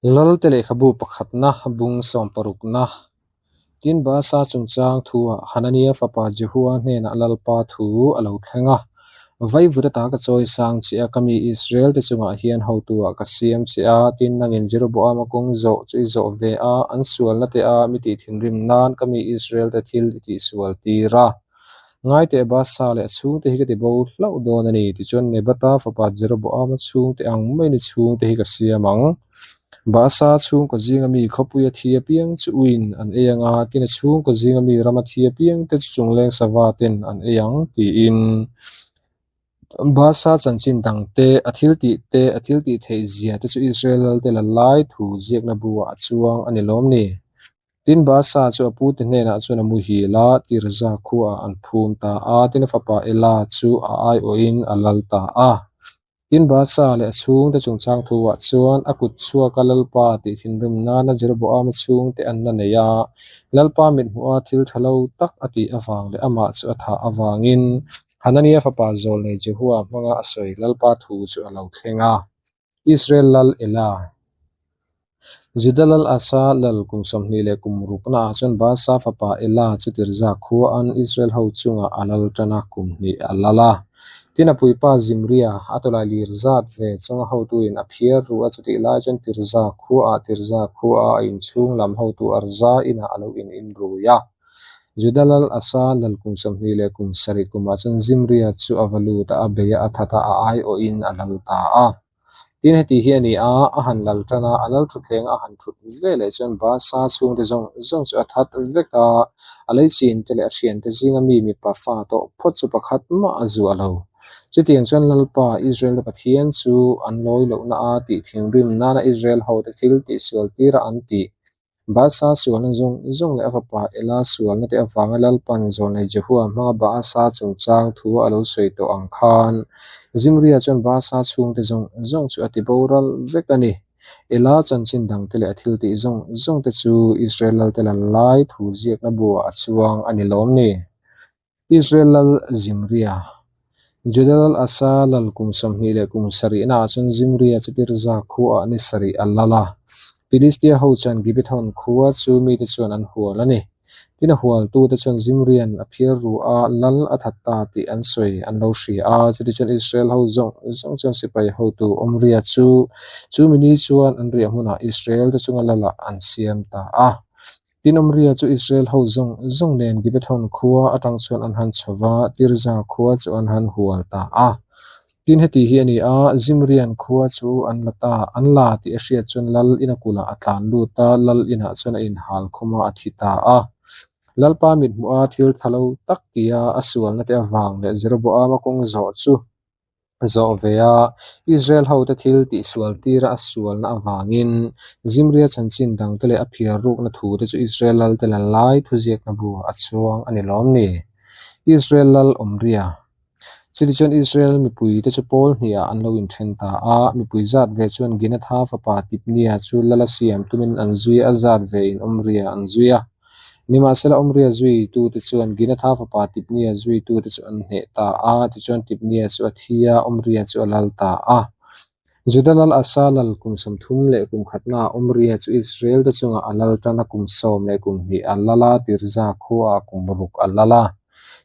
Lalte lehkhabu pakhatna bung sawmparukna Tin, Baasa chungchang thuah Hanania fapa Jehua hnenah Lalpa thu a lo thleng a, Vaivut ata ka chawi sang che a, ka mi Israel-te chungah hian hotuah ka siam che a, tin, nangin Jeroboama kawng zawh chu i zawh ve a, an sualna te a mi tih thinrim nan ka mi Israel-te thil i tihsual tir a. Ngaiteh Baasa leh a chhungte hi ka ti bo hlauh dawn a ni, tichuan Nebata fapa Jeroboama chhungte ang maiin i chhungte hi ka siam ang. Baasa chhungkaw zinga mi khawpuia thi apiang chu uiin an ei ang a, tin a chhungkaw zinga mi rama thi apiang te chu chungleng sava ten an ei ang, tiin. Baasa chanchin dang te, a thil tih te, a thil tih theih zia te chu Israel lalte la lai thu ziakna buah a chuang a ni lawm ni? Tin, Baasa chu a pute hnenah chuan a muhil a, Tirza khuaah an phum ta a, tin a fapa Ela chu a aiawhin a lal ta a. Tin, Baasa leh a chhungte chungchang thuah chuan a kut chhuaka Lalpa tih thinrim nana Jeroboama chhungte an la nei a, Lalpa mithmuha thil tha lo tak a tih avang leh amah chu a thah avangin Hanania fapa zawlnei Jehua hmanga a sawi Lalpa thu chu a lo thleng a. Israel lal Ela. Juda lal Asa lal kum 20 leh kum rukna ah chuan Baasa fapa Ela chu Tirza khua an Israel ho chungah a lal tan a, kum hnih a lal a. Tin a puipa Zimria a tawlai lir zat ve chunga hotuin a phiar ru a, chutih lai chuan Tirza khua ah Tirza khua a inchhung lam hotu Arza inah a lo in inrui a. Juda lal Asa lal kum 20 leh kum sarih kumah chuan Zimria chu a va lut a, a bei a, a that a, a aiawhin a lal ta a. Tin, heti hi a ni a, a han lal tan a, a lal thutthleng a han thut ve leh chuan Baasa chhungte zawng zawng chu a that vek a, a leichin te leh a thiante zinga mi mipa fa tawh phawt chu pakhat mah a zuah lo. Chutiang chuan Lalpa, Israel-te Pathian chu an lawi lohna a tih thinrim nana Israel hote thil tihsual tira an tih Baasa sualna zawng zawng leh a fapa Ela sualna te avanga Lalpan zawlnei Jehua hmanga Baasa chungchang thu a lo sawi tawh ang khan Zimria chuan Baasa chhungte zawng zawng chu a ti boral vek a ni. Ela chanchin dangte leh a thiltih zawng zawngte chu Israel lalte lal lai thu ziakna buah a chuang a ni lawm ni? Israel lal Zimria. Juda lal Asa lal kum 20 leh kum sarihna ah chuan Zimria chu Tirza khuaah ni sarih a lal a. Filistia ho chuan Gibethon khua chu mite chuan an hual a ni. Tin a hualtute chuan Zimrian a phiar ru a, lal a that ta tih an sawi an lo hria a. Chutichuan Israel ho zawng zawng chuan sipai hotu Omria chu chu mini chuan an riah hmunah Israel te chunga lalah an siam ta a. Tin, Omria chu Israel ho zawng zawng nen Gibethon khua atang chuan an han chho va, Tirza khua chu an han hual ta a. Tin, heti hi a ni a, Zimrian khua chu an la ta, an la tih a hriat chuan lal ina kulh ah a tlan lut a, lal inah chuan a inhal khum a, a thi ta a. Lalpa mithmuh a thil tha lo tak tia a sualna te avang leh Jeroboama kawng zawh chu Zawh ve a, Israel hote thil tihsual tira a sualna avangin Zimria chanchin dangte leh a phiar rukna thute chu Israel lalte la lai thuziakna buah a chuang a ni lawm ni? Israel lal Omria. Chutichuan Israel mipuite chu pawl hniah an lo inthen ta a, mipui zat ve chuan Ginatha fapa Tibnia chu lala siam tumin an zui a, zat vein Omria an zui a. Nimahsela Omria zuitute chuan Ginatha fapa Tibnia zuitute chu an hneh ta a, tichuan Tibnia chu a thi a, Omria chu a lal ta a. Juda lal Asa lal kum 30 leh kum khatnaah Omria chu Israel-te chungah a lal tan a, kum 12 a lal a, Tirza khuaah kum ruk a lal a.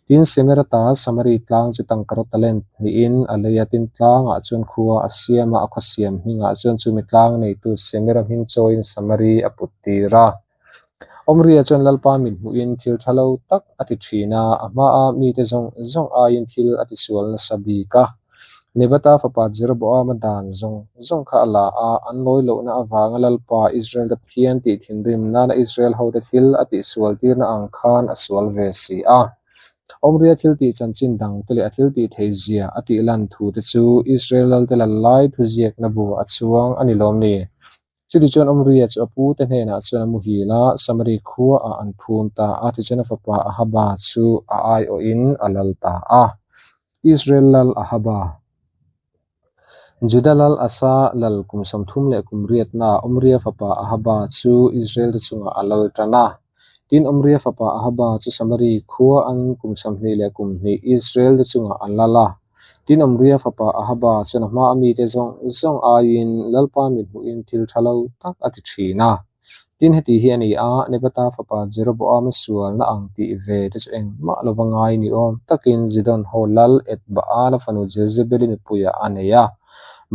Tin, Semerata Samari tlang chu tangkaraw talent hnihin a lei a, tin tlangah chuan khua a siam a, a khawsiam hmingah chuan chumi tlang neitu Semera hming chawiin Samari a put tir a. Omria chuan Lalpa min hmuhin thil tha lo tak a ti thin a, a hmaa mite zawng zawng aiin thil a tisual nasa bik a. Nebata fapa Jeroboama dan zawng zawng kha a la a, an lawi lohna avanga Lalpa Israel-te Pathian tih thinrim nana Israel hote thil a tihsual tirna ang khan a sual ve si a. Omria thil tih chanchin dangte leh a thil tih thei zia a tih lan thute chu Israel lalte lal lai thuziakna bu a chuang a ni lawm ni? Chutichuan Omria chu a pute hnenah chuan a muhil a, Samari khuaah an phum ta a, tichuan a fapa Ahaba chu a aiawhin a lal ta a. Israel lal Ahaba. Juda lal Asa lal kum 30 leh kum riatnaah Omria fapa Ahaba chu Israel-te chungah a lal tan a. Tin, Omria fapa Ahaba chu Samari khua an kum 20 leh kum hnih Israel-te chungah a lal a. Tin, Omria fapa Ahaba chuan a hmaa mite zawng zawng aiin Lalpa mithmuhin thil tha lo tak a ti thin a. Tin, heti hi a ni a, Nebata fapa Jeroboama sualna ang tih ve te chu engmah lova ngai ni awm takin Zidon ho lal Ethbaala fanu Jezebeli mipuiah a nei a.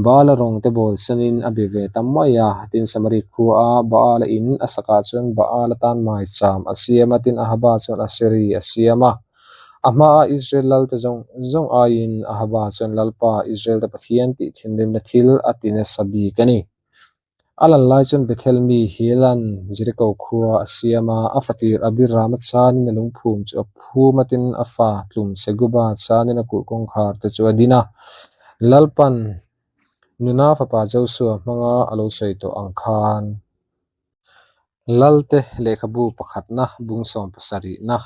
Baala rawng te bawl sanin a be ve ta mai a. Tin, Samari khuaa Baala in a sakah chuan Baala tan maicham a siam a, tin Ahaba chuan Aseri a siam a. A hmaa Israel lalte zawng zawng aiin Ahaba chuan Lalpa, Israel-te Pathian tih thinrimna thil a ti nasa bik a ni. A lan lai chuan Bethel mi Hilan Jeriko khua a siam a, a fatir Abirama chanin a lungphum chu a phum a, tin a fa tlum Seguba chanin a kulh kawngkhar te chu a din a. Lalpan Nuna fapa Josua hmanga a lo sawi tawh ang khan Lalte lehkhabu pakhatna bung 17na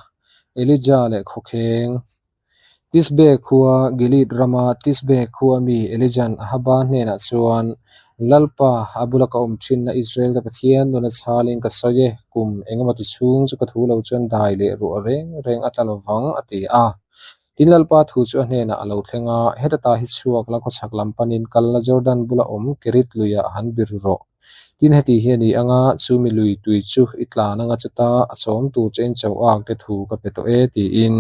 Elija leh Khawkheng Tisbe khua Gilead rama Tisbe khua mi Elijan Ahaba hnenah chuan, Lalpa, a bula ka awm thinna Israel-te Pathian nuna chhalin ka sawi e, kum engemaw ti chhung chu ka thu lo chuan dai leh ruah reng reng a tla lovang, a ti a. Tin Lalpa thu chu a hnenah a lo thleng a, Heta ta hi chhuak la khawchhak lam panin kal la Jordan bula awm Kerit luiah han bir rawh. Tin heti hi a ni anga, chu mi lui tui chu i tlan anga chuta a chawm tur che in cho ak te thu ka pe tawh e tiin.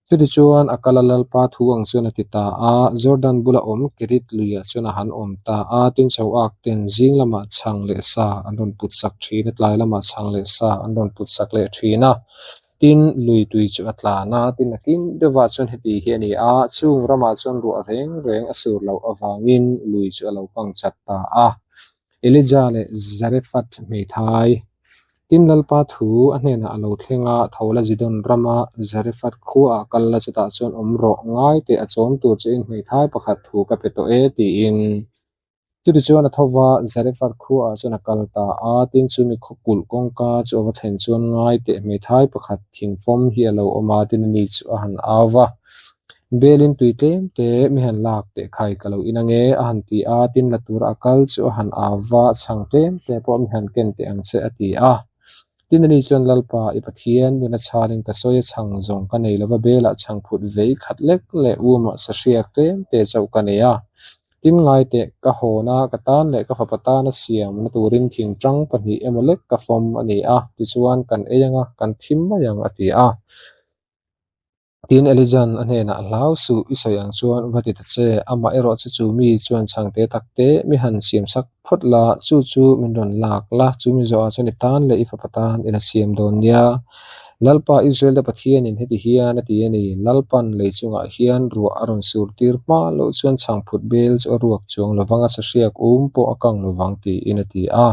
Chutichuan a kal a Lalpa thu ang chuan a ti ta a, Jordan bula awm Kerit luiah chuan a han awm ta a, tin cho ak ten zing lamah chhang leh sa an rawn put sak thin a, tlai lamah chhang leh sa an rawn put sak leh thin a. Tin, lui tui chu a tlan a, tin a kim deuhvah chuan heti hi a ni a, chung ramah chuan ruah reng reng a sur loh avangin lui chu a lo kang chat ta a. Elija leh Zarephath hmeithai. Tin, Lalpa thu a hnenah a lo thleng a, tho la Zidon rama Zarephath khuaah kal la chutah chuan awm rawh, ngai teh a chawm tur che in hmeithai pakhat thu ka pe tawh e, tiin. Chutichuan a tho va, Zarephath khuaah chuan a kal ta a, tin chumi khaw kulh kawngka chu a va thlen chuan ngai teh hmeithai pakhat thingfawm hi a lo awm a, tin ani chu a han au va. Belin tui tlem te mi han lak teh khai ka lo in ange a han ti a, tin la tura a kal chu a han au va, chhang tlem te pawh mi han ken teh ang che a ti a. Tin ani chuan Lalpa i Pathian nuna chhanin ka sawi a chhang zawng ka nei lova belah chhang phut vei khat lek leh umah sahriak tlem te chauh ka nei a. Tin ngai teh, ka hawna ka tan leh ka fapa tana siamna turin thing tang pahnih emaw lek ka fawm a ni a, tichuan kan ei anga kan thim mai ang a ti a. Tin Elijan a hnenah hlau suh i sawi ang chuan va ti ta che, amah erawh chu chu mi chuan chhangte takte mi han siam sak phawt la, chu chu min rawn lak la, chu mi zawhah chuan i tan leh i fapa tan i la siam dawn nia. Lalpa Israel-te Pathianin heti hian a ti a ni, Lalpan lei chungah hian ruah a rawn sur tir hma loh chuan chhangphut bel chu a ruak chuang lovang a, sahriak um pawh a kang lovang tiin a ti a.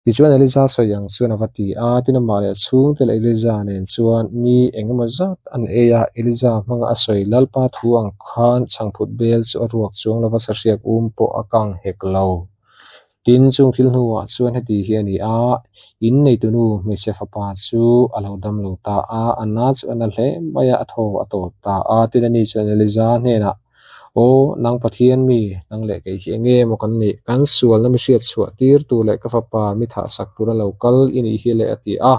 Tichuan Eliza sawi ang chuan a va ti a, tin amah leh a chhungte leh Eliza nen chuan ni engemaw zat an ei a, Eliza hmanga a sawi Lalpa thu ang khan chhangphut bel chu a ruak chuang lova sahriak um pawh a kang hek lo. Tin, chung thil hnuah chuan heti hi a ni a, in neitunu hmeichhe fapa chu a lo dam lo ta a, a na chu a na hle mai a, a thaw a tawp ta a. Tin, ani chuan Eliza hnenah, Aw, nang Pathian mi, nang leh kei hi enge maw kan nih? Kan sualna mi hriat chhuah tir tur leh ka fapa mi thah sak tura lo kal i nih hi le, a ti a.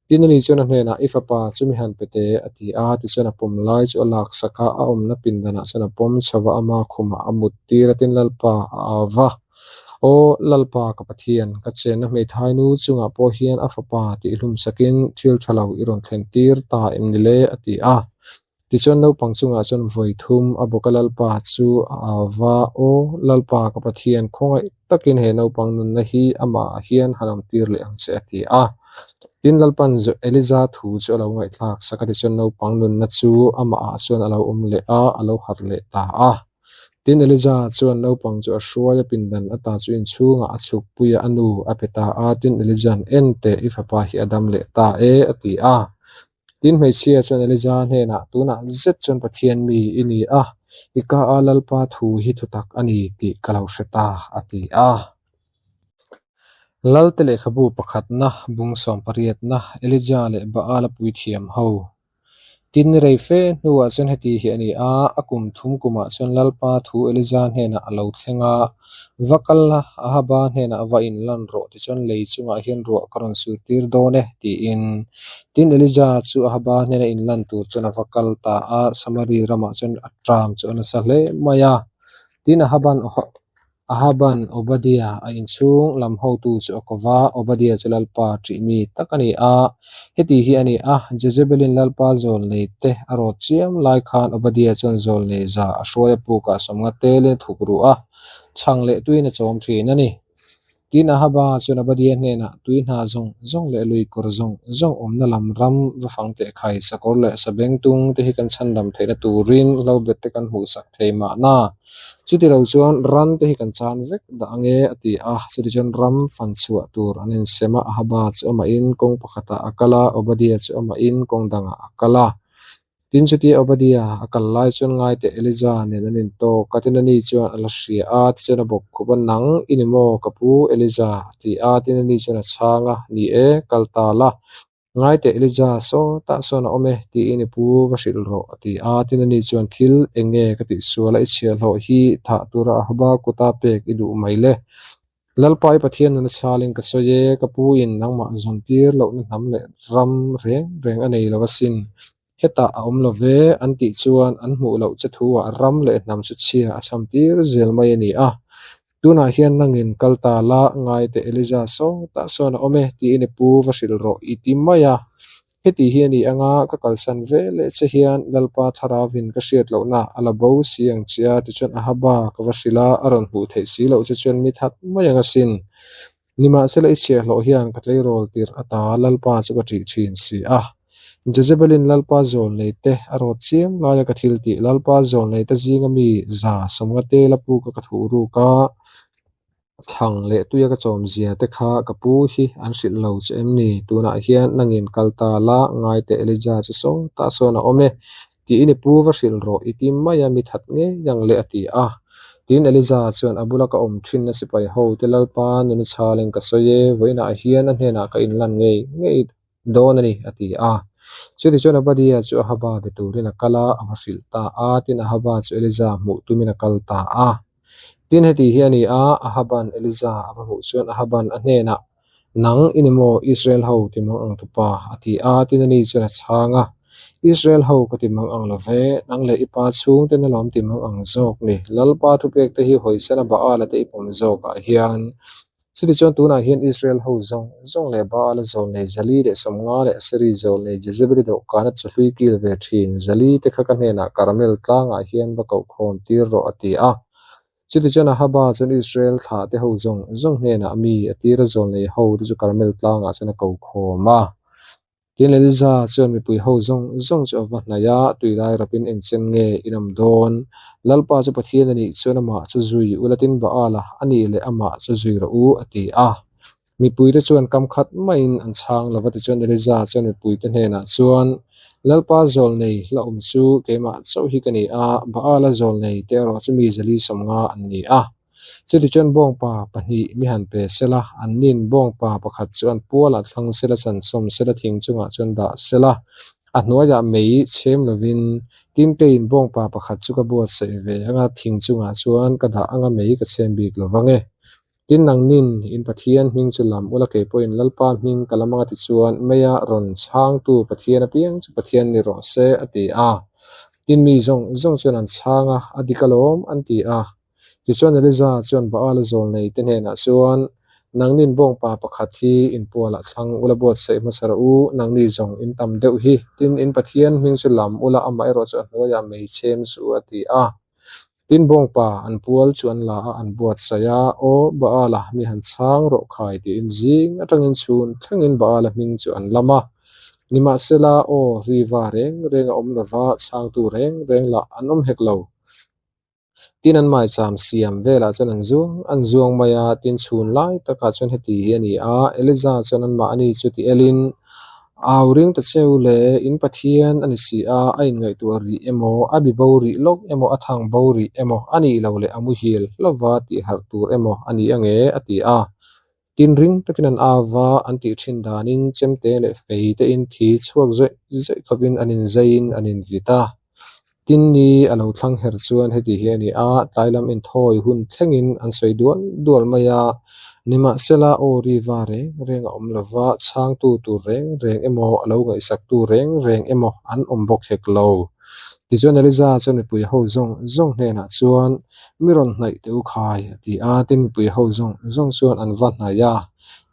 Tin ani chuan a hnenah, I fapa chu mi han pe teh, a ti a. Tichuan a pawm lai chu a laksak a, a awmna pindanah chuan a pawm chho va, ama khumah a mut tir a, tin Lalpa a au va. Aw Lalpa ka Pathian, ka chenna hmeithai nu chungah pawh hian a fapa tih hlum sakin thil tha lo i rawn thlen tir ta em ni le? a ti a. Tichuan naupang chungah chuan vawi thum a bawk a Lalpa chu a au va, Aw Lalpa ka Pathian, khawngaih takin he naupang nunna hi amahah hian han awm tir leh ang che a ti a. Tin Lalpan Eliza thu chu a lo ngaihthlak sak a, tichuan naupang nunna chu amahah chuan a lo awm leh a, a lo harh leh ta a. Tin Eliza chuan naupang chu a hruai a, pindan ata chu inchhungah a chhukpui a, a nu a pe ta a. Tin Eliza'n, En teh, i fapa hi a dam leh ta e, a ti a. Tin hmeichhia chuan Eliza hnenah, Tunah zet chuan Pathian mi i ni a, i ka a Lalpa thu hi thutak a ni tih ka lo hre ta, a ti a. Lalte lehkhabu pakhatna, bung 18na, Elija leh Baala puithiam ho. Tin, rei fe hnuah chuan heti hi a ni a, a kum thum kumah chuan Lalpa thu Elija hnenah a lo thleng a, Va kal la, Ahaba hnenah va inlan rawh, tichuan lei chungah hian ruah ka rawn sur tir dawn e, tiin. Tin, Elija chu Ahaba hnena inlan tur chuan a va kal ta a, Samari ramah chuan a ṭam chu a nasa hle mai a. Tin, Ahaban Ahaban Obadia a inchhung lam hotu chu a ko va, Obadia chu Lalpa ṭih mi tak a ni a. Heti hi a ni a, Jezebelin Lalpa zawlnei te a rawt chiam lai khan Obadia chuan zawlnei za a hruai a pukah sawmnga telin a thuk ruh a, chhang leh tuiin a chawm ṭhin a ni. Tin, Ahaba chuan Obadia hnenah, Tui hna zawng zawng leh lui kawr zawng zawng awmna lam ram va fang teh khai, sakawr leh sabengtung te hi kan chhandam theihna turin hlobet te kan hmuhsak thei mahna. Chuti lo chuan ran te hi kan chan vek dah ange, a ti a. Chuti chuan ram fan chhuah tur an insem a, Ahaba chu amahin kawng pakhatah a kal a, Obadia chu amahin kawng dangah a kal a. Tin, chutia Obadia a kal lai chuan ngaite Elija nen an intawk a, tin ani chuan a la hria a, tichuan a bawk khup a, Nang i ni maw ka pu Elija? a ti a, tin ani chuan a chhang a, Ni e, kal ta la. Ngaite Elija sawtah sawn a awm e, tiin i pu va hrilh rawh, a ti a. Tin ani chuan, Thil eng nge ka tihsual a, i chhiahhlawh hi thah tura Ahaba kuta pek i duh mai le? Lalpa i Pathian nuna chhalin ka sawi e, ka pu in nangmah zawn tir lohna hnam leh ram reng reng a nei lo asin. Hetah a awm lo ve, an tih chuan an hmuh loh che thuah ram leh hnam chu chhia a cham tir zel mai a ni a. Tunah hian nangin kal ta la, ngaite Elija sawtah sawn a awm e, tiin i pu va hrilh rawh i ti mai a. Heti hi a ni anga ka kalsan ve leh che hian Lalpa Thlaravin ka hriat lohna a la bo si ang che a, tichuan Ahaba ka va hrilh a, a rawn hmuh theih si loh che chuan mi that mai ang asin. Nimahsela i chhiahhlawh hian ka tleirawl tirh ata Lalpa chu ka ṭih ṭhin si a. Jezebelin Lalpa zawlnei te a rawt chiam laia ka thil tih Lalpa zawlnei te zinga mi 150 tel a puk a ka thuh ruk a, Thang leh tuia ka chawm zia te kha ka pu hi an hrilh lo che em ni? Tunah hian nangin kal ta la, ngaite Elija chu sawtah sawn a awm e, tiin i pu va hrilh rawh, i ti mai a, mi that ngei ang le a ti a. Tin Elija chuan a bula ka awm thinna sipai ho te Lalpa nuna chhalin ka sawi e, vawiinah hian a hnenah ka inlan ngei ngei dawn a ni, a ti a. Chutichuan Obadia chu Ahaba be turin a kal a, a va hrilh ta a, tin Ahaba chu Elija hmuh tumin a kal ta a. Tin heti hi a ni a, Ahaban Elija a va hmuh chuan Ahaban a hnenah, Nang i ni maw Israel ho ti mang ang tupa? a ti a, tin ani chuan a chhang a, Israel ho ka ti mang ang lo ve, nang leh i pa chhungten alawm ti mang ang zawk ni, Lalpa thupekte hi hawisana Baala te i pawm zawkah hian Chutichuan tunah hian Israel ho zawng zawng leh Baala zawlnei Zali leh 50 leh Aseri zawlnei Jezebeli dawhkana chawhlui kil ve thin Zali te kha ka hnenah Karmel tlangah hian va kohkhawm tir rawh a ti a. Chutichuan Ahaba chuan Israel thlah te ho zawng zawng hnenah mi a tira zawlnei ho te chu Karmel tlangah chuan a kohkhawm a. Tin, Eliza chuan mipui ho zawng zawng chu a va hnaih a, Tuilai rapin engchen nge in awm dawn? Lalpa chu Pathian a nih chuan amah chu zui u la tin Baal-a a nih leh amah chu zui rawh u, a ti a. Mipuite chuan kam khat maiin an chhang lo va, tichuan Eliza chuan mipuite hnenah chuan, Lalpa zawlnei hla awm chu keimah chauh hi ka ni a, Baal-a zawlnei te erawh chu mi 450 an ni a. Chutichuan bawngpa pahnih mi han pe sela, annin bawngpa pakhat chu an pualah thlang sela, chansawm sela, thing chungah chuan dah sela, a hnuaiah mei chhem lovin Timteiin bawngpa pakhat chu ka buatsaih ve anga thing chungah chuan ka dah anga mei ka chhem bik lo vang e. Tin, nangnin in Pathian hming chu lam ula, kei pawhin Lalpa hming ka lam anga tichuan meia rawn chhangtu Pathian apiang chu Pathian ni rawh se, a ti a. Tin, mi zawng zawng chuan an chhang a, a dik alawm, an ti a. Tichuan Eliza chuan Baala zawlnei te hnenah chuan, Nangnin bawngpa pakhat hi in pualah thlang ula buatsaih hmasa rawh u, nangni zawng in tam deuh hi, tin in Pathian hming chu lam ula amaherawh chu a hnuaiah mei chhem suh u a ti a. Tin bawngpa an pual chu an la a, an buatsaih a, Aw Baala mi han chhang rawh khai tiin zing atangin chhun thlengin Baala hming chu an lam a. Nimahsela aw riva reng reng a awm lova, chhangtu reng reng lah an awm hek lo. Tin an maicham siam velah chuan an zuang an zuang mai a, tin chhun lai takah chuan heti hi a ni a, Eliza chuan anmahni chu ti elin, Au ring ta cheu le, in Pathian a ni si a, a inngaihtuah rih emaw, a bi bo rih lawk emaw, a thang bo rih emaw, a nih lo leh a muhil hlauva tih harh tur emaw a ni ange, a ti a. Tin, ring takin an au va, an tih thin danin chemte leh fei tein thi chhuak zawih zawih khawpin an inzaiin an invit a. Tin, ni a lo thlang her chuan heti hi a ni a, tlai lam inthawi hun thlengin an sawi dual dual mai a, nimahsela aw ri va reng reng a awm lo va, chhangtu tur reng reng emaw, a lo ngaihsaktu reng reng emaw an awm bawk hek lo. Tichuan Eliza chuan mipui ho zawng zawng hnenah chuan, Mi rawn hnaih teh u khai, a ti a, tin mipui ho zawng zawng chuan an va hnaih a.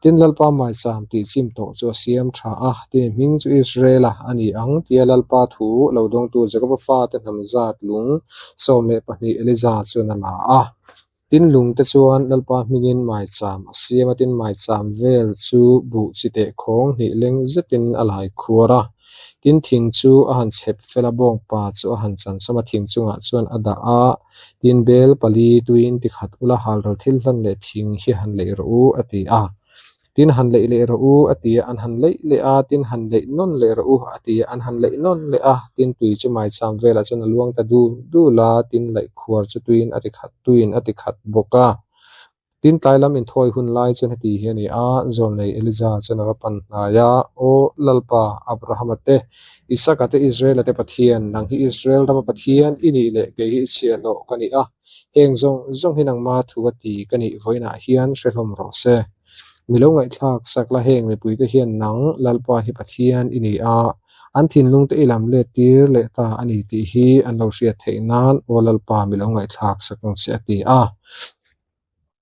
Tin Lalpa maicham tih chim tawh chu a siam tha a, tin hming chu Israela a ni ang tia Lalpa thu lo dawngtu Jakoba fate hnam zat lung 12 Eliza chuan a la a. Tin lungte chuan Lalpa hmingin maicham a siam a, tin maicham vel chu buh chi teh khawng hnih leng zetin a lai khuar a. Tin thing chu a han chhep fel a, bawngpa chu a han chansam a, thing chungah chuan a dah a, tin bel pali tuiin tikhat ula halral thil hlan leh thing hi han leih rawh u, a ti a. Tin han leih leh rawh u, a ti a, an han leih leh a, tin han leih nawn leh rawh u, a ti a, an han leih nawn leh a, tin tui chu maicham velah chuan a luang ta dul dul a, tin laih khuar chu tuiin a ti khat tuiin a ti khat bawk a. Tin tlai lam inthawi hun lai chuan heti hi a ni a, Zawlnei Eliza chuan a va pan hnai a, Aw Lalpa, Abrahama te, Isaka te, Israela te Pathian, nang hi Israel rama Pathian i nih leh kei hi i chhiahhlawh ka ni a, heng zawng zawng hi nangma thu a ti ka nih vawiinah hian hre hlawm rawh se. Mi lo ngaihthlak sak la heng mipuite hian nang Lalpa hi Pathian i ni a, an thinlungte i lam let tir leh ta a ni tih hi an lo hriat theih nan Aw Lalpa mi lo ngaihthlak sak ang che a ti a.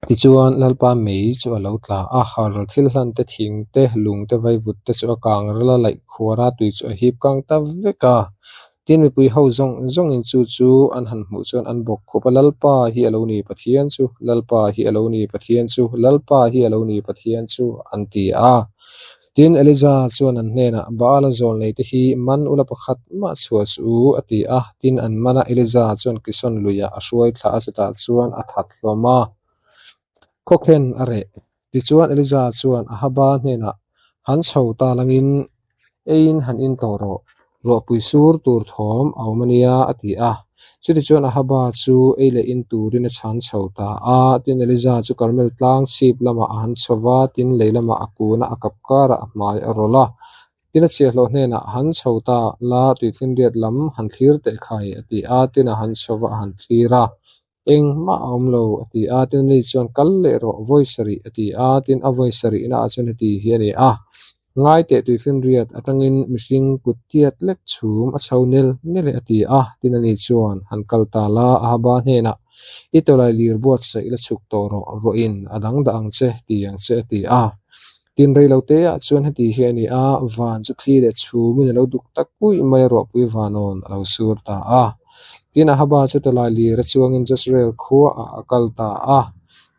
Tichuan Lalpa mei chu a lo tla a, halral thil hlan te, thing te, lung te, vaivut te chu a kang ral a, laih khuar a, tui chu a hip kang ta vek a. Tin, mipui ho zawng zawngin chu chu an han hmuh chuan an bawk khup a, Lalpa hi a lo ni Pathian chu, Lalpa hi a lo ni Pathian chu, Lalpa hi a lo ni Pathian chu, an ti a. Tin, Elija chuan an hnenah, Baala zawlneite hi man ula pakhat mah chhuah suh u, a ti a. Tin, an man a, Elija chuan Kison luiah a hruai thla a, chutah chuan a that hlawm a. Khawkhen a reh. Tichuan, Elija chuan Ahaba hnenah, Han chho ta langin eiin han in tawh rawh, ruahpui sur tur thawm a awm a nia, a ti a. Chutichuan Ahaba chu ei leh in turin a chhan chho ta a. Tin, Elija chu Karmel tlang chhip lamah a han chho va, tin, lei lamah a kun a, a kap karah a hmai a rawlh a. Tin, a chhiahhlawh hnenah, Han chho ta la, tuifinriat lam han thlir teh khai, a ti a. Tin, a han chho va, a han thlir a. Engmah a awm lo, a ti a. Tin, ani chuan, Kal leh rawh, vawi sarih, a ti a. Tin, a vawi sarihna ah chuan heti hi a ni a, Ngaiteh tuifinriat atangin mihring kut tiat lek chhum a chho nel nel e, a ti a. Tin, ani chuan, Han kal ta la, Ahaba hnenah, I tawlai lir buatsaih la chhuk tawh rawh, rawhin a dang dah ang che, ti ang che, a ti a. Tin, rei lo te ah chuan heti hi a ni a, van chu thli leh chhumin a lo duk tak puih mai a, ruahpui vanawn a lo sur ta a. Tin, Ahaba chu tawlai lir a chuangin Jezreel khuaah a kal ta a.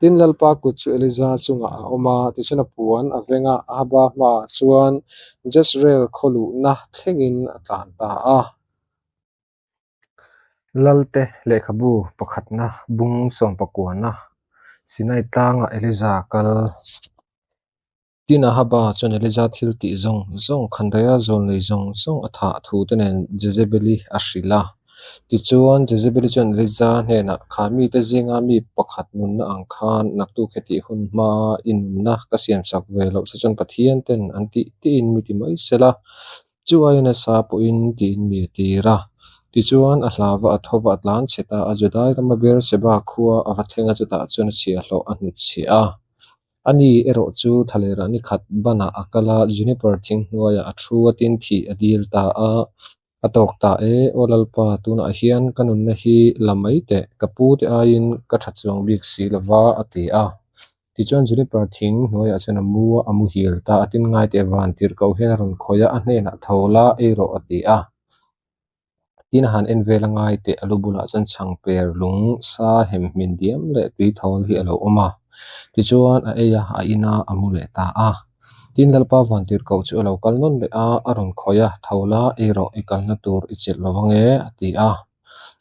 Tin, Lalpa kut chu Elija chungah a awm a, tichuan a puan a veng a, Ahaba hmaah chuan Jezreel khaw luhna thlengin a tlan ta a. Lalte lehkhabu pakhatna bung sawmpakuana Sinai tlangah Elija kal. Tin, Ahaba chuan Elija thil tih zawng zawng, Khandaia zawlnei zawng zawng a thah thu te nen Jezebeli a hrilh a. Tichuan, Jezebeli chuan Elija hnenah, Kha mite zinga mi pakhat nunna ang khan naktuk hetih hun hmaa i nunna ka siamsak ve loh che chuan Pathian ten an tih tiin mi ti mai se la. Chu aia nasa pawhin tiin mi a tir a. Tichuan, a hlava a thova a tlan chhe ta a, Judai rama Beerseba khua a va thleng a, chutah chuan a chhiahhlawh a hnutchhiah a. Ani erawh chu thalerah ni khat banah a kal a, juniper thing hnuaiah a thu a, tin thih a dil ta a. A tawk ta e, Aw Lalpa, tunah hian ka nunna hi la mai teh, ka pu te aiin ka tha chuang bik si lo va, a ti a. Tichuan juniper thing hnuaiah chuan a mu a, a muhil ta a, tin ngai teh van tirh koh hian a rawn khawih a, a hnenah tho la, ei rawh, a ti a. Tin a han en vel a ngai teh a lu bulah chuan chhangper lung sa hem hmin diam leh tui thawl hi a lo awm a. Tichuan a ei a, a in a, a mu leh ta a. Tin Lalpa van tirh koh chu a lo kal nawn leh a, a rawn khawih a, tho la, ei rawh, i kalna tur i chelh lo ang e, a ti a.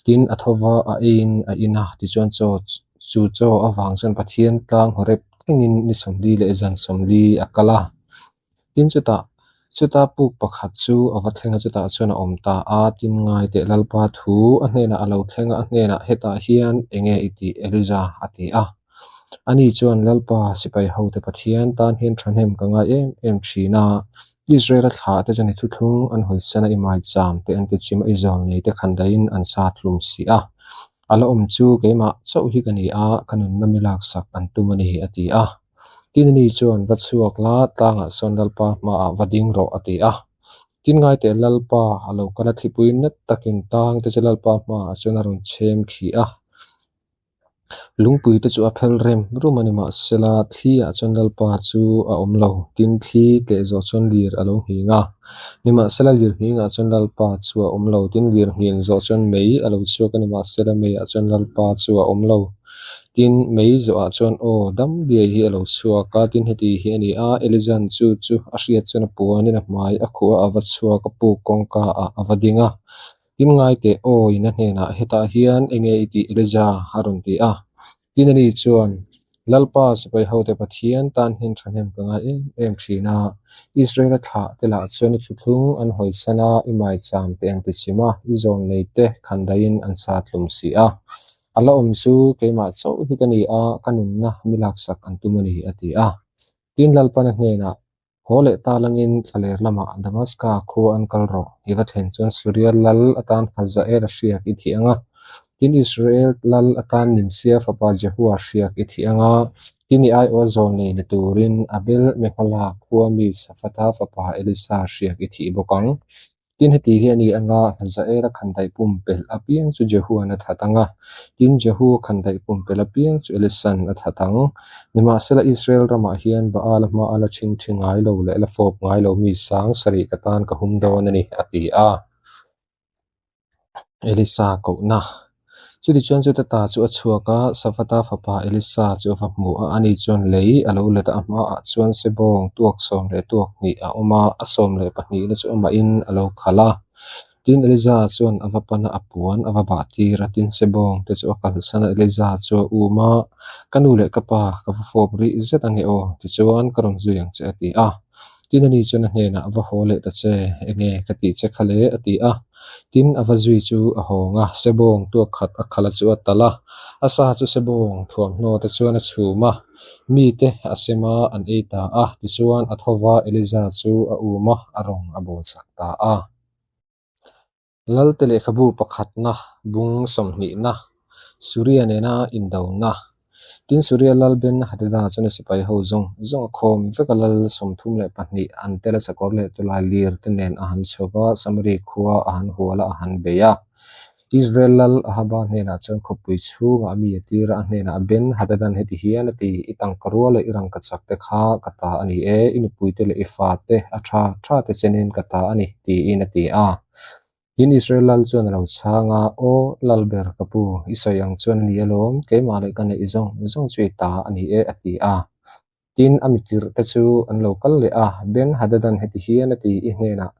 Tin a tho va, a eiin a in a, tichuan chaw chu chaw avang chuan Pathian tlang Horeb thlengin ni 40 leh zan 40 a kal a. Tin chutah, chuta puk pakhat chu a va thleng a, chutah chuan a awm ta a, tin ngai teh Lalpa thu a hnenah a lo thleng a, a hnenah hetah hian eng nge i tih Elija a ti a. Ani chuan, Lalpa, sipai hote Pathian tan hian thahnem ka ngai em em thin a. Israela thlahte chuan i thuthlung an hawisan a, i maicham te an tichim a, i zawlnei te khandaihin an sat hlum si a. A la awm chu keimah chauh hi ka ni a, ka nunna mi laksak an tum a ni, a ti a. Tin ani chuan, Va chhuak la, tlangah sawn Lalpa hmaah va ding rawh, a ti a. Tin ngaiteh Lalpa a lo kal a, thlipui nat takin tang te chu Lalpa hmaah chuan a rawn chhem khi a. Lungpui te chu a phel rem rum a ni mahsela thli ah chuan Lalpa chu a awm lo. Tin thli tleh zawh chuan lir a lo nghing a, nimahsela lir nghing ah chuan Lalpa chu a awm lo. Tin lir nghin zawh chuan mei a lo chhuak a nimahsela mei ah chuan Lalpa chu a awm lo. Tin mei zawh ah chuan aw dam biai hi a lo chhuak a, tin heti hi a ni a, Eliza'n chu chu a hriat chuan a puanin a hmai a khuh a, a va chhuak a, puk kawngka ah a va ding a. Tin ngai teh aw in a hnenah hetah hian enge i tih Elija a rawn ti a. Tin ani chuan, Lalpa sipai hote Pathian tan hian thahnem ka ngai em em thin a, Israela thlah te lah chuan i thuthlung an hawisan a, i maicham te an tichim a, i zawn nei te khandaihin an sa tlum si a. A la awm chu keimah chauh hi ka ni a, ka nunna mi laksak an tum a ni a ti a. Tin Lalpana hnenah Haw leh ta langin thlaler lamah Damaska khua an kal rawh. I va thlen chuan Suria lal atan Hazael a hriak i thih ang a, tin Israel lal atan Nimsia fapa Jehua hriak i thih ang a, tin i aiawha zawl nei ni turin Abel Mehola khua mi Safata fapa Elisa hriak i thih bawk ang. Tin heti hi a ni ang a, Hazaela khandaih pumpelh apiang chu Jehua'n a that ang a, tin Jehu khandaih pumpelh apiang chu Elisa'n a that ang. Nimahsela Israel ramah hian Baala hmaa la ṭhingṭhi ngai lo leh la fawp ngai lo mi sang sarih ka tan ka hum dawn a ni, a ti a. Elisa kohna. Chutichuan chuta ta chu a chhuak a, Safata fapa Elisa chu a va hmu a, ani chuan lei a lo let a, a hmaah chuan sebawng tuak 12 a awm a, a 12na chu amahin a lo khalh a. Tin, Elisa chuan a va pan a, a puan a va bah tir a, tin sebawng te chu a kalsan a, Elisa chu a um a, Ka nu leh ka pa, ka va fawp rih zet ange aw, tichuan ka rawn zui ang che a ti a. Tin ani chuan a hnenah va haw leh ta che, enge ka tih che kha le a ti a. Tin a va zui chu a hawng a, sebawng tuak khat a khalh a chu a talh a, a sa chu sebawng thuamhnaw te chuan a chhum a, mite a sem a, an ei ta a. Tichuan a tho va, Eliza chu a um a, a rawng a bawl sak ta a. Lalte lehkhabu pakhatna, bung sawmhnihna, Suria nena indona. Tin, Suria lal Ben Hadada chuan a sipai ho zawng zawng a khawm vek a, lal 32 an tel a, sakawr leh tawlai lir te nen a han chho va, Samari khua a han hual a, a han bei a. Israel lal Ahaba hnenah chuan khawpui chhungah mi a tir a, a hnenah Ben Hadadan heti hian a ti, I tangka rual leh i rangkachak te kha ka ta a ni e, i nupuite leh i fate a tha tha te chenin ka ta a ni, tiin a ti a. Tin, Israel lal chuan a lo chhang a, Aw, lal ber ka pu, i sawi ang chuan a ni alawm, keimah leh ka neih zawng zawng chu i ta a ni e, a ti a. Tin, a mitirh te chu an lo kal leh a, Ben Hadadan heti hian a ti i hnenah,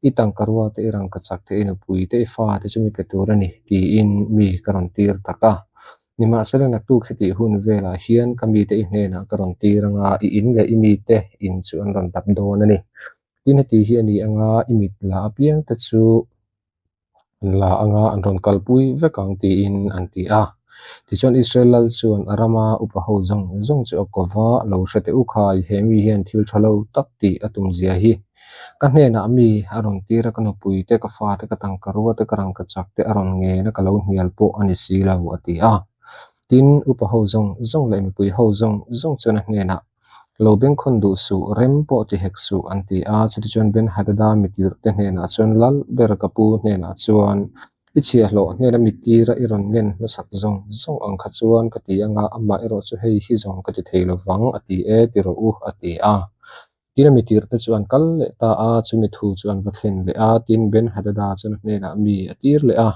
I tangka rua te, i rangkachak te, i nupui te, i fa te chu mi pe tur a ni, tiin mi ka rawn tir tak a. Nimahsela naktuk hetih hun velah hian ka mite i hnenah ka rawn tir anga, i in leh i mite in chu an rawn dap dawn a ni. Tin, heti hi a ni anga, i mit la apiang te chu an la anga an rawn kalpui vek ang tiin an ti a. Tichuan Israel lal chuan a rama upa ho zawng zawng chu a ko va, Lo hre teh u khai, he mi hian thil tha lo tak tih a tum zia hi. Ka hnenah mi a rawn tir a, ka nupui te, ka fa te, ka tangka rua te, ka rangkachak te a rawn ngen a, ka lo hnial pawh a ni si lo, a ti a. Tin, upa ho zawng zawng leh mipui ho zawng zawng chuan a hnenah, Lo bengkhawn duh suh, rem pawh ti hek suh, an ti a. Chutichuan Ben-Hadada mitirhte hnenah chuan, Lal ber ka pu hnenah chuan, I chhiahhlawh hnena mitira i rawn ngen hmasak zawng zawng ang kha chuan ka ti anga, amah erawh chu hei hi zawng ka ti thei lo vang, a ti e, ti rawh u, a ti a. Tin, a mitirhte chu an kal leh ta a, chumi thu chu an va thlen leh a. Tin, Ben-Hadada chuan a hnenah mi a tir leh a.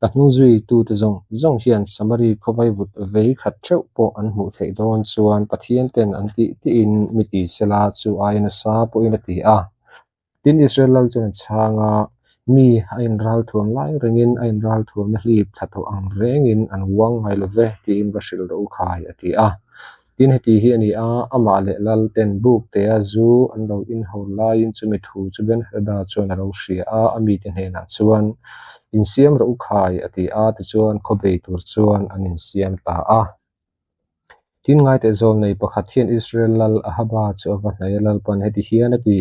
Ka hnung zuitute zawng zawng hian Samari khawvai vut vei khat theuh pawh an hmuh theih dawn chuan Pathian ten an tih tihin mi ti sela chu aia nasa pawhin a ti a. Tin, Israel lal chuan a chhang a, Mi a inral thuam lai rengin a inral thuamna hlip thla tawh ang rengin an uang ngai lo ve tiin va hrilh rawh u khai a ti a. Tin, heti hi a ni a, amah leh lal ten buk tea zu an lo inho laiin chumi thu chu Ben-Hadada chuan a lo hria a, a mite hnenah chuan, Insiam rawh u khai, a ti a, tichuan khawbei tur chuan an insiam ta a. Tin, ngaiteh zawlnei pakhat hian Israel lal Ahaba chu a va hnaih a, Lalpan heti hian a ti,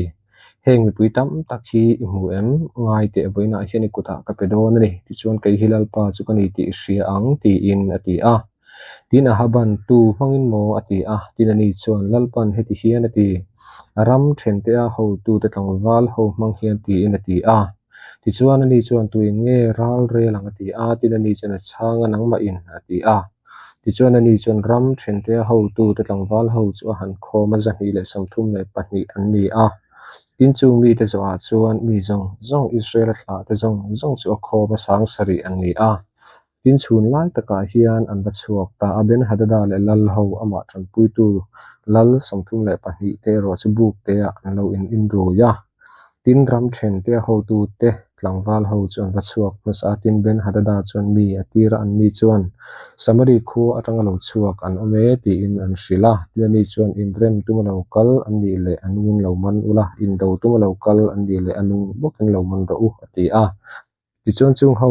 Heng mipui tam tak hi i hmu em? Ngaiteh vawiinah hian i kutah ka pe dawn a ni, tichuan kei hi Lalpa chu ka ni tih i hria ang, tiin a ti a. Tin, Ahaban, Tu hmangin maw? a ti a. Tin, ani chuan, Lalpan heti hian a ti, Ram ṭhentea hotute tlangval ho hmang hian tiin a ti a. Tichuan, ani chuan, Tuin nge ral rel ang? a ti a. Tin, ani chuan a chhang a, Nangmahin, a ti a. Tichuan, ani chuan ram ṭhentea hotute tlangval ho chu a han khawm a, 232 an ni a. Tin, chung mite zawhah chuan mi zawng zawng, Israela thlahte zawng zawng chu a khawm a, 7000 an ni a. Tin, chhun lai takah hian an va chhuak ta a, Ben-Hadada leh lal ho amah ṭanpuitu lal 32 te erawh chu buk teah an lo in inrui a. Tin, ram ṭhente a hotute tlangval ho chu an va chhuak hmasa a, tin, Ben-Hadada chuan mi a tir a, anni chuan Samari khua aṭanga lo chhuak an awm e tiin an hrilh a. Tin, ani chuan inrem tuma lo kal an nih leh a nungin lo man ula, indo tuma lo kal an nih leh a nung bawkin lo man rawh u, a ti a. Tichuan chung ho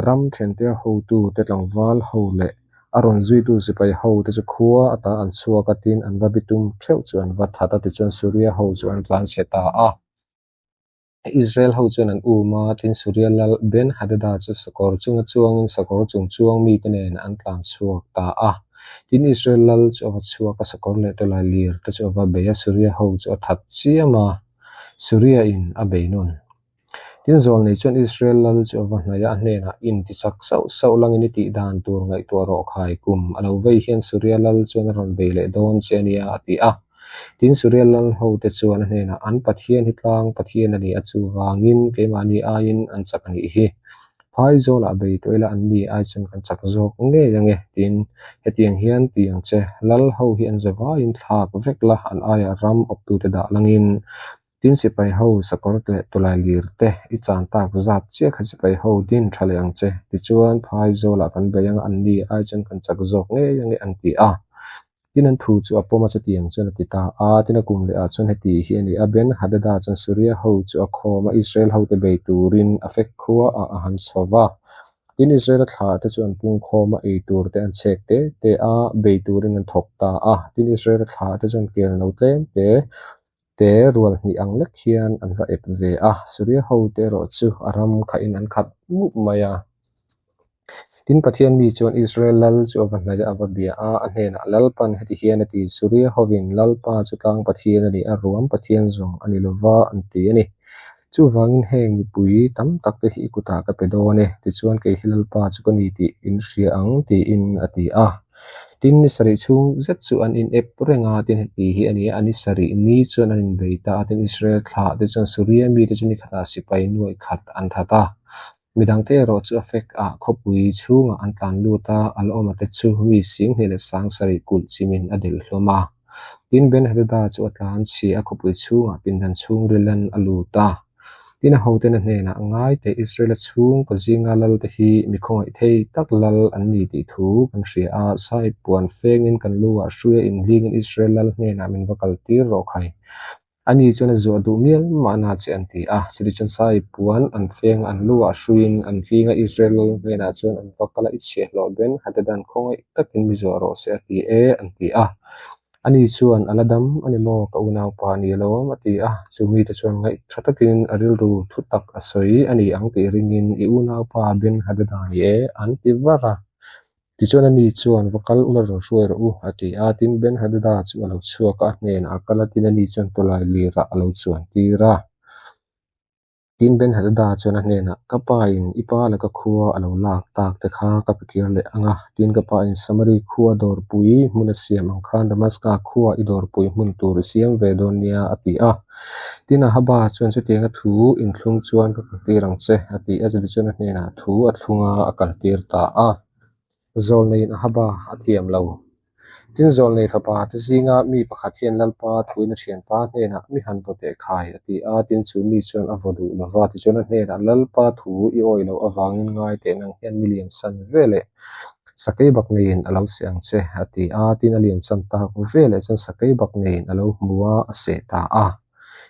ram thente a hotute tlangval ho leh a rawn zuitu sipai ho te chu khua ata an chhuak a, tin an va bitum theuh chu an va that a, tichuan Suria ho chu an tlanchhe ta a. Israel ho chuan an um a, tin Suria lal Ben-Hadada chu sakawr chunga chuangin sakawr chung chuang mite nen an tlan chhuak ta a. Tin Israel lal chu a va chhuak a, sakawr leh tawlai lir te chu a va bei a, Suria ho chu a that chiam a, Suria in a bei nawn. Tin, zawlnei chuan Israel lal chu a va hnaih a, a hnenah, In ti chak sauh sauh langin i tih dan tur ngaihtuah rawh khai kum a lo vei hian Suria lal chuan a rawn bei leh dawn che a nia, a ti a. Tin, Suria lal hote chuan a hnenah, An Pathian hi tlang Pathian a ni a, chuvangin keimahni aiin an chak a nih hi. Phai zawlah bei tawh ila anni ai chuan kan chak zawk ngei ange, tin, hetiang hian ti ang che, lal ho hi an zavaiin thlak vek la, an aiah ram awptute dah langin Tin sipai ho sakawr leh tawlai lir te i chan tak zat chiah kha sipai ho din tha leh ang che. Tichuan phai zawlah kan bei anga anni ai chuan kan chak zawk ngei ange an ti a. Tin an thu chu a pawm a chutiang chuan a ti ta a. Tin a kum leh ah chuan heti hi a ni a, Ben Hadada chuan Suria ho chu a khawm a, Israel hote bei turin Afek khua ah a han chho va. Tin Israel a thlah te chu an pung khawm a, ei tur te an chhek te te a, bei turin an thawk ta a. Tin Israel a thlah te chuan kel no tlem te Te rual hnih ang lek hian an va ep ve a, Suria hote erawh chu a ram khahin an khat mup mai a. Tin, Pathian mi chuan Israel lal chu a va hnaih a, a va bia a, a hnenah, Lalpan heti hian a ti, Suria hovin Lalpa chu tlang Pathian a ni a, ruam Pathian zawng a ni lova an ti a ni. Chuvangin heng mipui tam tak te hi i kutah ka pe dawn e, tichuan kei hi Lalpa chu ka ni tih in hria ang, tiin a ti a. Tin, ni sarih chhung zet chu an in ep reng a, tin heti hi a ni a, ni sarih ni chuan an inbei ta a, tin Israel thlah te chuan Suria mite chu ni khatah sipai nuaih khat an that a. Midangte erawh chu Afek ah khawpui chhungah an tlan lut a, a la awma te chu mi 27,000 kulh chimin a delh hlawm a. Tin, Ben-Hadada chu a tlan chhia a, khawpui chhungah pindan chhungrilan a lut a. Tin, a hoten a hnenah, Ngaite, Israela chhungkaw zinga lalte hi mi khawngaih thei tak lal an ni tih thu kan hria a, Sahib puan fengin kan lu ah hrui a inhlingin Israel lal hnenah min va kal tir rawh khai. Ani chuan a zuah duh mial mahna che an ti a, chutichuan Sahib puan an feng an lu ah hruiin an hling a, Israel lal hnenah chuan an va kal a, I chhiahhlawh Ben Hadadan khawngaih takin mi zuah rawh se a ti e an ti a. Ani chuan, A la dam a ni maw? Ka unaupa a ni alawm, a ti a. Chu mite chuan ngaih tha takin a rilru thu tak a sawi a ni ang tih ringin, I unaupa Ben Hadada ni e, an ti var a. Tichuan ani chuan, Va kal ula rawn hruai rawh u, a ti a. Tin, Ben Hadada chu a lo chhuak a, a hnenah a kal a, tin ani chuan tawlai lirah a lo chuan tir a. Tin, Ben-Hadada chuan a hnenah, Ka pain i pa laka khua a lo lak tak te kha ka pe kir leh ang a, tin ka pain Samari khua dawrpui hmun a siam ang khan Damaska khua i dawrpui hmun tur i siam ve dawn nia, a ti a. Tin, Ahaba chuan chutianga thu inthlung chuan ka kaltir ang che, a ti a, chutichuan a hnenah thu a thlung a, a kaltir ta a. Zawlneiin Ahaba a thiam lo. Tin, zawlnei fapa te zinga mi pakhat hian Lalpa thuin a thianpa hnenah mi han vaw teh khai a ti a, tin chu mi chuan a vaw duh lova, tichuan a hnenah Lalpa thu i awih loh avangin ngai teh nang hian mi liamsan veleh sakei bak neiin a lo seh ang che a ti a, tin a liamsan tak veleh chuan sakei bak neiin a lo hmu a, a seh ta a.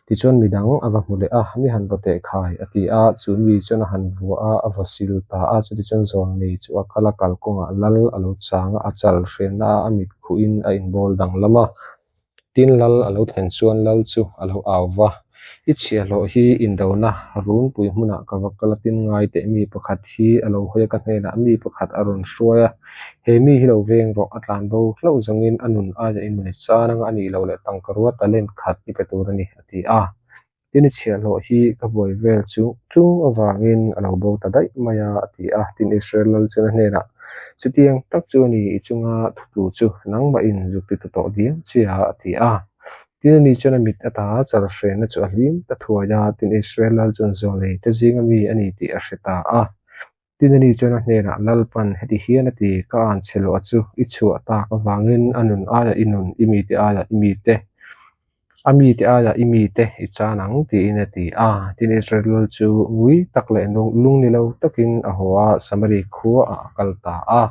Tichuan mi dang a va hmu leh a, Mi han vaw teh khai, a ti a. Chu mi chuan a han vua a, a vaw sil ta a. Chutichuan zawlnei chu a kal a, kalkawngah lal a lo chang a, a chal hrenna a, a mit khuhin a inbawl danglam a. Tin, lal a lo thlen chuan lal chu a lo au va, I chhiahhlawh hi indona runpui hmunah ka va kal a, tin ngai teh mi pakhat hi a lo hawi a, ka hnenah mi pakhat a rawn hruai a, he mi hi lo veng rawh, a tlan bo hlauh zawngin a nun aia i nun i chan anga a nih loh leh tangkarua talent khat i pe tur a ni, a ti a. Tin, i chhiahhlawh hi ka buai vel chu chung avangin a lo bo ta daih mai a, a ti a. Tin, Israel lal chuan a hnenah, Chutiang tak chu a ni, i chunga thutu chu nangmahin zuk ti ta tawh diam che a, a ti a. Tin, ani chuan a mit ata chal hrenna chu a hlim ta thuai a, tin, Israel lal chuan zawlnei te zinga mi a ni tih a hre ta a. Tin, ani chuan a hnenah, Lalpan, heti hian a ti, ka an chhe loh a chu i chhuah tak avangin a nun aiah i nun, i mite aiah i mite, a mite aiah i mite i chan ang, tiin a ti a. Tin, Israel lal chu ngui tak leh lung ni lo takin a haw a, Samari khuaah a kal ta a.